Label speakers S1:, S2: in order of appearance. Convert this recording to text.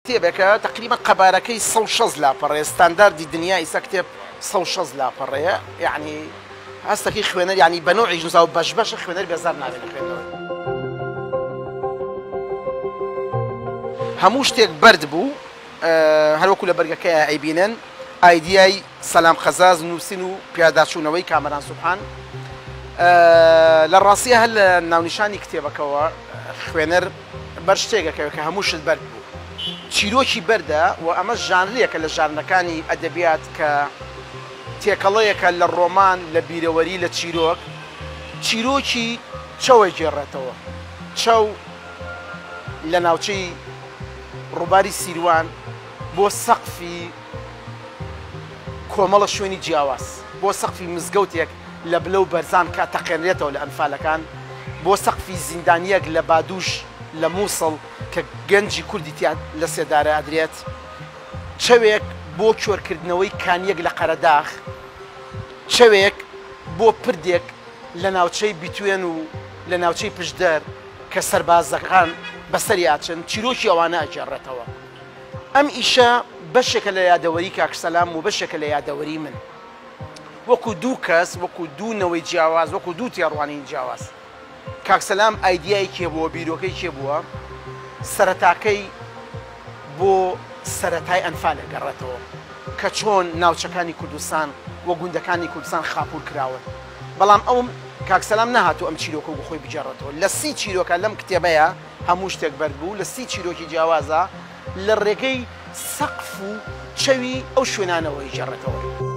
S1: کتێبێکە تەقریبەن قەبارەکەی 160 لاپەڕەیە، ستانداردی دنیا ئیستا کتێب 160 لاپەڕەیە، یەعنی هەستەکەی خوێنەر یەعنی بە نەوعیش نووسراوە بەش بەشە خوێنەر بێزار نابێت لە خوێندنەوەی. هەموو شتێک بەرد بوو هەروەکو لە بەرگەکەیا ئەیبینن ئایدیای سەلام قەزاز نووسین و پیاداچوونەوەی کامەران سوبحان لە ڕاستیا هەر لە ناونیشانی کتێبەکەوە خوێنەر بەر شتێک ئەکەوێت کە هەموو شت بەرد بوو. چیرۆکی بەردە و ئەمەش ژانرێکە لە ژانرەکانی ئەدەبیات کە تێکەڵەیەکە لە ڕۆمان، لە بیرەوەری، لە چیرۆک. چیرۆکی چەو ئەگێڕێتەوە. چەو لە ناوچەی ڕووباری سیروان بۆ سەقفی کۆمەڵە شوێنی جیاواز، بۆ سەقفی مزگەوتێک لە بلە و بەرزان کە تەقێنرێتەوە لە ئەنفالەکان، بۆ سەقفی زیندانییەک لە بادوش لە موسڵ کە گەنجی کوردی تیا لە سێدارە ئەدرێت، چەوێک بۆ کۆرکردنەوەی کانییەک لە قەرەداغ، چەوێک بۆ پردێک لە ناوچەی بیتوێن و لە ناوچەی پشدەر کە سەربازەکان بەسەری ئەچن، چیرۆکی ئەوانە ئەگێڕێتەوە. ئەم ئیشە بەشێکە لە یادەوەری کاک سەلام و بەشێکە لە یادەوەری من. وەکو دوو کەس، وەکو دوو نەوەی جیاواز، وەکو دوو تێڕوانینی جیاواز. کاک سەلام ئایدیایەکی هەبووە، بیرۆکەیەکی هەبووە، سەرەتاکەی بۆ سەرەتای ئەنفال ئەگەڕێتەوە، کە چۆن ناوچەکانی کوردستان و گوندەکانی کوردستان خاپوور کراون. بەڵام ئەو کاک سەلام نەهاتوو ئەم چیرۆکە وەکو خۆی بگێڕێتەوە. لە سی چیرۆکە لەم کتێبەیا هەموو شتێک بەرد بوو، لە سی چیرۆکی جیاوازا لە ڕێگەی سەقف و چەوی ئەو شوێنانەوە ئەیگێڕێتەوە.